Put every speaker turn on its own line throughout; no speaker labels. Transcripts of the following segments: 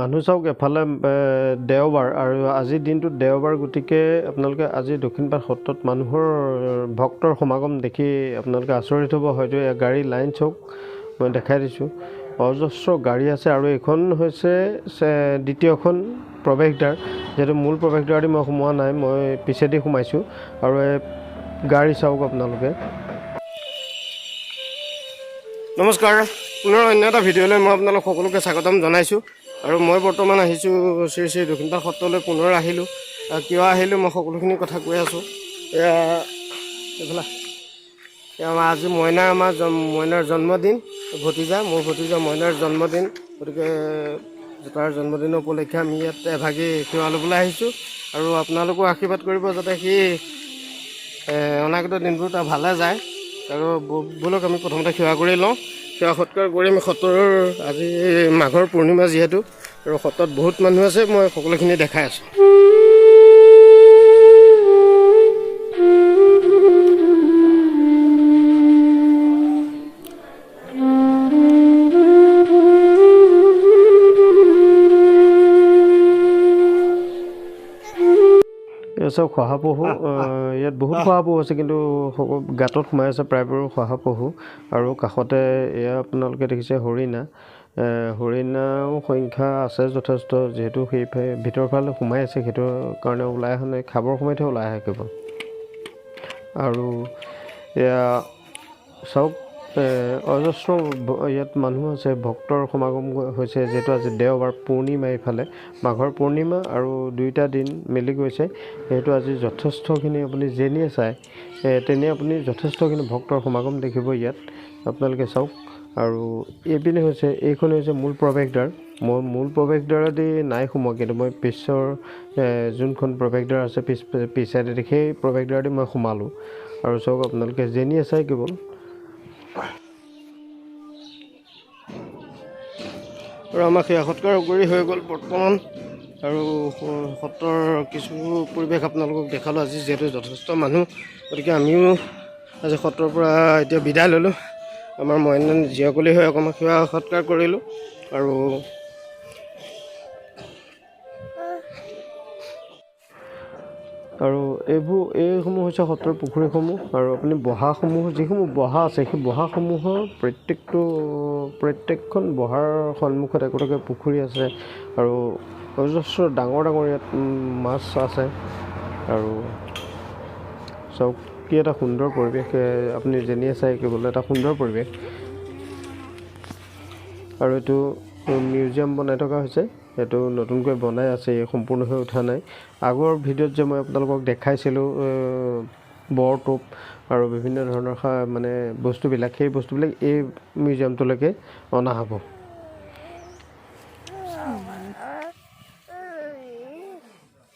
মানুহ চাওক এফালে দেওবাৰ আৰু আজিৰ দিনটোত দেওবাৰ, গতিকে আপোনালোকে আজি দক্ষিণপাট সত্ৰত মানুহৰ ভক্তৰ সমাগম দেখি আপোনালোকে আচৰিত হ'ব। হয়তো গাড়ী লাইন চাওক, মই দেখাই দিছোঁ, অজস্ৰ গাড়ী আছে। আৰু এইখন হৈছে দ্বিতীয়খন প্ৰৱেশদ্বাৰ, যিহেতু মূল প্ৰৱেশদ্বাৰেদি মই সোমোৱা নাই, মই পিছেদি সোমাইছোঁ। আৰু এই গাড়ী চাওক আপোনালোকে।
নমস্কাৰ, পুনৰ অন্য এটা ভিডিঅ'লৈ মই আপোনালোক সকলোকে স্বাগতম জনাইছোঁ। আৰু মই বৰ্তমান আহিছোঁ শ্ৰী শ্ৰী দক্ষিণপাট সত্ৰলৈ, পুনৰ আহিলোঁ। কিয় আহিলোঁ মই সকলোখিনি কথা কৈ আছোঁ। এয়া এইফালে এয়া আমাৰ আজি মইনাৰ আমাৰ মইনাৰ জন্মদিন, ভতিজা, মোৰ ভতিজা মইনাৰ জন্মদিন। গতিকে তাৰ জন্মদিনৰ উপলক্ষে আমি ইয়াত এভাগি সেৱা ল'বলৈ আহিছোঁ। আৰু আপোনালোকেও আশীৰ্বাদ কৰিব যাতে সি অনাগত দিনবোৰ তাৰ ভালে যায়। আৰু ব'লক আমি প্ৰথমতে সেৱা কৰি লওঁ। সেৱা সৎকাৰ কৰি আমি সত্ৰৰ, আজি মাঘৰ পূৰ্ণিমা যিহেতু আৰু সত্ৰত বহুত মানুহ আছে, মই সকলোখিনি দেখাই আছোঁ।
এই চব শহাপহু, ইয়াত বহুত শহাপহু আছে, কিন্তু গাঁতত সোমাই আছে প্ৰায়বোৰ শহাপহু। আৰু কাষতে এয়া আপোনালোকে দেখিছে হৰিণা, হৰিণাও সংখ্যা আছে যথেষ্ট, যিহেতু সেই ভিতৰৰ ফালে সোমাই আছে, সেইটো কাৰণে ওলাই অহা নাই, খাবৰ সময়তহে ওলাই আহে কেৱল। আৰু এয়া চাওক, অজস্ৰ ইয়াত মানুহ আছে, ভক্তৰ সমাগম হৈছে, যিহেতু আজি দেওবাৰ পূৰ্ণিমা, ইফালে মাঘৰ পূৰ্ণিমা আৰু দুয়োটা দিন মিলি গৈছে, যিহেতু আজি যথেষ্টখিনি আপুনি যেনিয়ে চায়, তেনে আপুনি যথেষ্টখিনি ভক্তৰ সমাগম দেখিব ইয়াত, আপোনালোকে চাওক। আৰু এইপিনে হৈছে, এইখন হৈছে মূল প্ৰৱেশদ্বাৰ। মই মূল প্ৰৱেশদ্বাৰেদি নাই সোমোৱা, কিন্তু মই পিছৰ, যোনখন প্ৰৱেশদ্বাৰ আছে পিছ চাইডেদি, সেই প্ৰৱেশদ্বাৰেদি মই সোমালোঁ। আৰু চাওক আপোনালোকে যেনিয়ে চাই কেৱল।
আৰু আমাৰ সেৱা সৎকাৰ কৰি হৈ গ'ল বৰ্তমান। আৰু সত্ৰৰ কিছু পৰিৱেশ আপোনালোকক দেখালোঁ। আজি যিহেতু যথেষ্ট মানুহ, গতিকে আমিও আজি সত্ৰৰ পৰা এতিয়া বিদায় ল'লোঁ। আমাৰ মইনা জীয়কলি হৈ অকণমান সেৱা সৎকাৰ কৰিলোঁ। আৰু
আৰু এইসমূহ হৈছে সত্ৰৰ পুখুৰীসমূহ। আৰু আপুনি বহাসমূহ, যিসমূহ বহা আছে, সেই বহাসমূহৰ প্ৰত্যেকখন বহাৰ সন্মুখত একোটাকৈ পুখুৰী আছে। আৰু অজস্ৰ ডাঙৰ ডাঙৰ ইয়াত মাছ আছে। আৰু চাওক কি এটা সুন্দৰ পৰিৱেশ, আপুনি যেনিয়ে চাই কেৱল এটা সুন্দৰ পৰিৱেশ। আৰু এইটো মিউজিয়াম বনাই থকা হৈছে, এইটো নতুনকৈ বনাই আছে, এই সম্পূৰ্ণ হৈ উঠা নাই। আগৰ ভিডিঅ'ত যে মই আপোনালোকক দেখাইছিলোঁ, বৰটোপ আৰু বিভিন্ন ধৰণৰ মানে বস্তুবিলাক, সেই বস্তুবিলাক এই মিউজিয়ামটোলৈকে অনা হ'ব।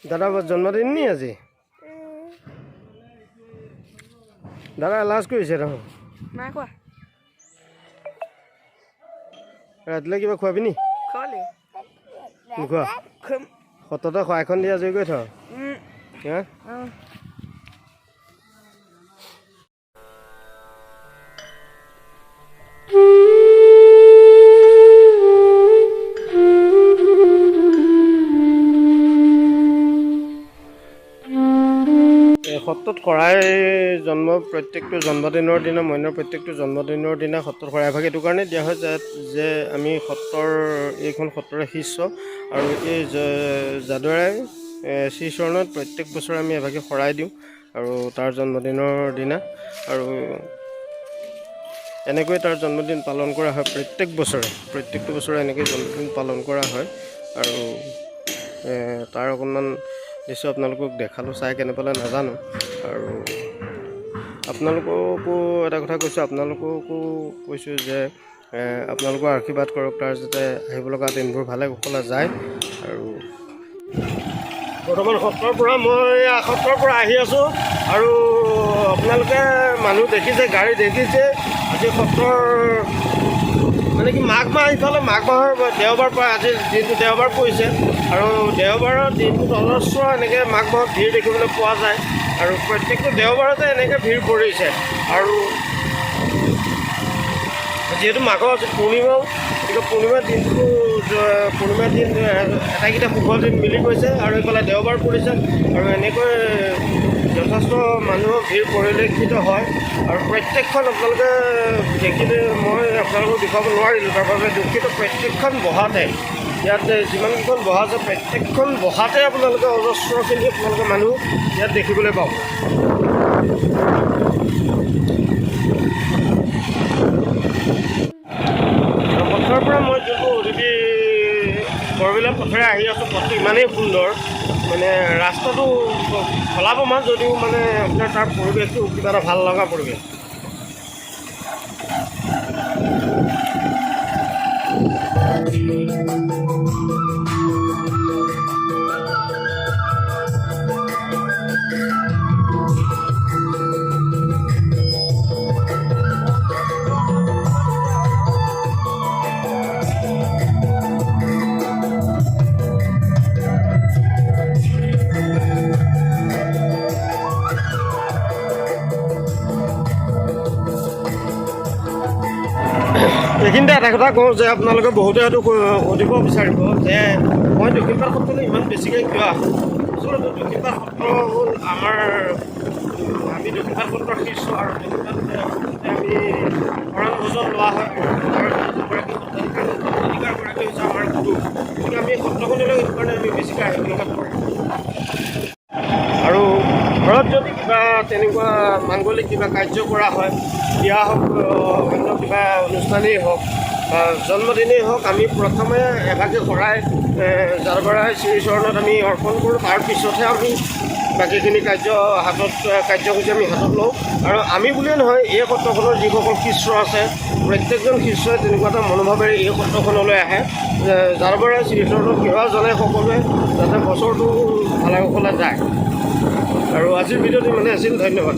দাদা জন্মদিন নি আজি? দাদা লাজ কৰিছে দেখোন।
নাই কোৱা।
ৰাতিলৈ কিবা খোৱাবি নি?
খোৱালি।
নোখোৱা? সত্ৰতে শৰাইখন দি আজৰি কৰি থ। হা? সত্ৰত শৰাই জন্ম প্ৰত্যেকটো জন্মদিনৰ দিনা, মইনাৰ প্ৰত্যেকটো জন্মদিনৰ দিনা সত্ৰত শৰাই ভাগ এইটো কাৰণে দিয়া হয় যে আমি সত্ৰৰ, এইখন সত্ৰৰে শিষ্য আৰু এই যাদুৰাই শ্ৰীচৰণত প্ৰত্যেক বছৰে আমি এভাগি শৰাই দিওঁ আৰু তাৰ জন্মদিনৰ দিনা। আৰু এনেকৈ তাৰ জন্মদিন পালন কৰা হয় প্ৰত্যেক বছৰে, প্ৰত্যেকটো বছৰে এনেকৈ জন্মদিন পালন কৰা হয়। আৰু তাৰ অকণমান দৃশ্য আপোনালোকক দেখালোঁ, চাই কেনে পালে নাজানো। আৰু আপোনালোককো এটা কথা কৈছোঁ, আপোনালোককো কৈছোঁ যে, আপোনালোকৰ আশীৰ্বাদ কৰক তাৰ যাতে আহিব লগা দিনবোৰ ভালে কুশলে যায়। আৰু বৰ্তমান সত্ৰৰ পৰা মই সত্ৰৰ পৰা আহি আছোঁ। আৰু আপোনালোকে মানুহ দেখিছে, গাড়ী দেখিছে। আজি সত্ৰৰ মানে কি মাঘ মাহ, ইফালে মাঘ মাহৰ দেওবাৰ পৰা আজি দিনটো দেওবাৰ পৰিছে। আৰু দেওবাৰৰ দিনটোত অজস্ৰ এনেকৈ মাঘ মাহত ভিৰ দেখিবলৈ পোৱা যায়। আৰু প্ৰত্যেকটো দেওবাৰতে এনেকৈ ভিৰ পৰিছে। আৰু যিহেতু মাঘৰ পূৰ্ণিমাও, গতিকে গতিকে পূৰ্ণিমাৰ দিনটো, পূৰ্ণিমাৰ দিন আটাইকেইটা শুভ দিন মিলি গৈছে আৰু এইফালে দেওবাৰ পৰিছে আৰু এনেকৈ যথেষ্ট মানুহৰ ভিৰ পৰিলক্ষিত হয়। আৰু প্ৰত্যেকখন আপোনালোকে দেখিলে, মই আপোনালোকক দেখুৱাব নোৱাৰিলোঁ, তাৰ বাবে দুখিত। প্ৰত্যেকখন বহাতে, ইয়াত যিমানকেইখন বহা আছে, প্ৰত্যেকখন বহাতে আপোনালোকে অজস্ৰখিনি আপোনালোকে মানুহ ইয়াত দেখিবলৈ পাব। আৰু পথৰ পৰা মই যোনটো উদুপি বৰবিলা পথেৰে আহি আছোঁ, পথটো ইমানেই সুন্দৰ, মানে ৰাস্তাটো খলা বমা যদিও মানে আপোনাৰ তাৰ পৰিৱেশটো কিবা এটা ভাল লগা পৰিৱেশ। এইখিনিতে এটা কথা কওঁ যে আপোনালোকে বহুতে হয়তো সুধিব বিচাৰিব যে মই দক্ষিণপাট সত্ৰলৈ ইমান বেছিকৈ কিয় আহোঁ। আচলতে দক্ষিণপাট সত্ৰ হ'ল আমাৰ, আমি দক্ষিণপাট সত্ৰৰ শিষ্য আৰু দক্ষিণপাট সত্ৰতে আমি শৰণ ভোজন লোৱা হয় আৰু যিগৰাকী সত্ৰাধিকাৰ, সত্ৰাধিকাৰগৰাকী হৈছে আমাৰ গুৰু। গতিকে আমি সত্ৰখনলৈ সেইটো কাৰণে আমি বেছিকৈ আহিব লগাত পৰে। আৰু ঘৰত যদি কিবা তেনেকুৱা মাংগলিক কিবা কাৰ্য কৰা হয়, বিয়া হওক, অন্য কিবা অনুষ্ঠানেই হওক বা জন্মদিনেই হওক, আমি প্ৰথমে এভাগি শৰাই যাদৱৰায় শ্ৰীচৰণত আমি অৰ্পণ কৰোঁ। তাৰপিছতহে আমি বাকীখিনি কাৰ্য হাতত, কাৰ্যসূচী আমি হাতত লওঁ। আৰু আমি বুলিয়ে নহয়, এই সত্ৰখনৰ যিসকল শিষ্য আছে, প্ৰত্যেকজন শিষ্যই তেনেকুৱা এটা মনোভাৱেৰে এই সত্ৰখনলৈ আহে, যাদৱৰায় শ্ৰীচৰণত সেৱা জনাই সকলোৱে, যাতে বছৰটো ভালে কুশলে যায়। আৰু আজিৰ ভিডিঅ'টো ইমানেই আছিল, ধন্যবাদ।